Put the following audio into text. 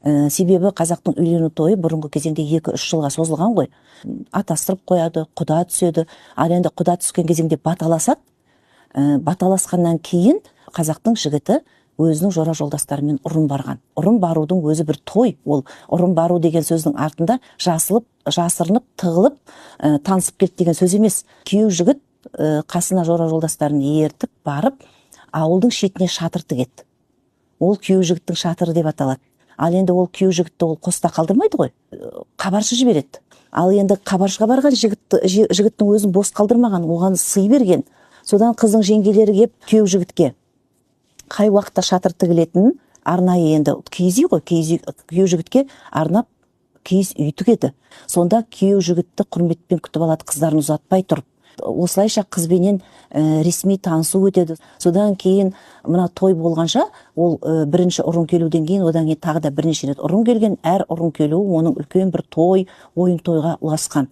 Себебі қазақтың үйлену тойы бұрынғы кезеңде 2-3 жылға созылған ғой. Атастырып қояды, құда түседі. Ал енді құда түскен кезеңде баталасады. Баталасқаннан кейін қазақтың жігіті өзінің жора жолдастарымен ұрын барған. Ұрын барудың өзі бір той. Ол ұрын бару деген сөздің артында жасылып, жасырынып, тығылып, танысып келді деген сөз емес. Күйеу жігіт қасына жора жолдастарын ертіп барып, ауылдың шетіне шатыр тігеді. Ол күйеу жігіттің шатыры деп аталады. Ал енді ол күйеу жігітті ол қоста қалдырмайды ғой, хабаршы жібереді. Ал енді хабаршыға барған жігітті, жігіттің өзін бос қалдырмаған, оған сый берген. Содан қыздың жеңгелері келіп, күйеу жігітке қай уақытта шатыр тігілетінін арнайы, енді киіз үй ғой, киіз үй, күйеу жігітке арнап киіз үй тігеді. Сонда күйеу жігітті құрметпен күтіп алады, қыздарын ұзатпай тұрып. Осылайша қызбенен ресми танысу өтеді. Содан кейін мына той болғанша ол бірінші ұрын келуден кейін, одан кейін тағы да бірнеше рет ұрын келген. Әр ұрын келуі оның үлкен бір той, ойын тойға ұласқан.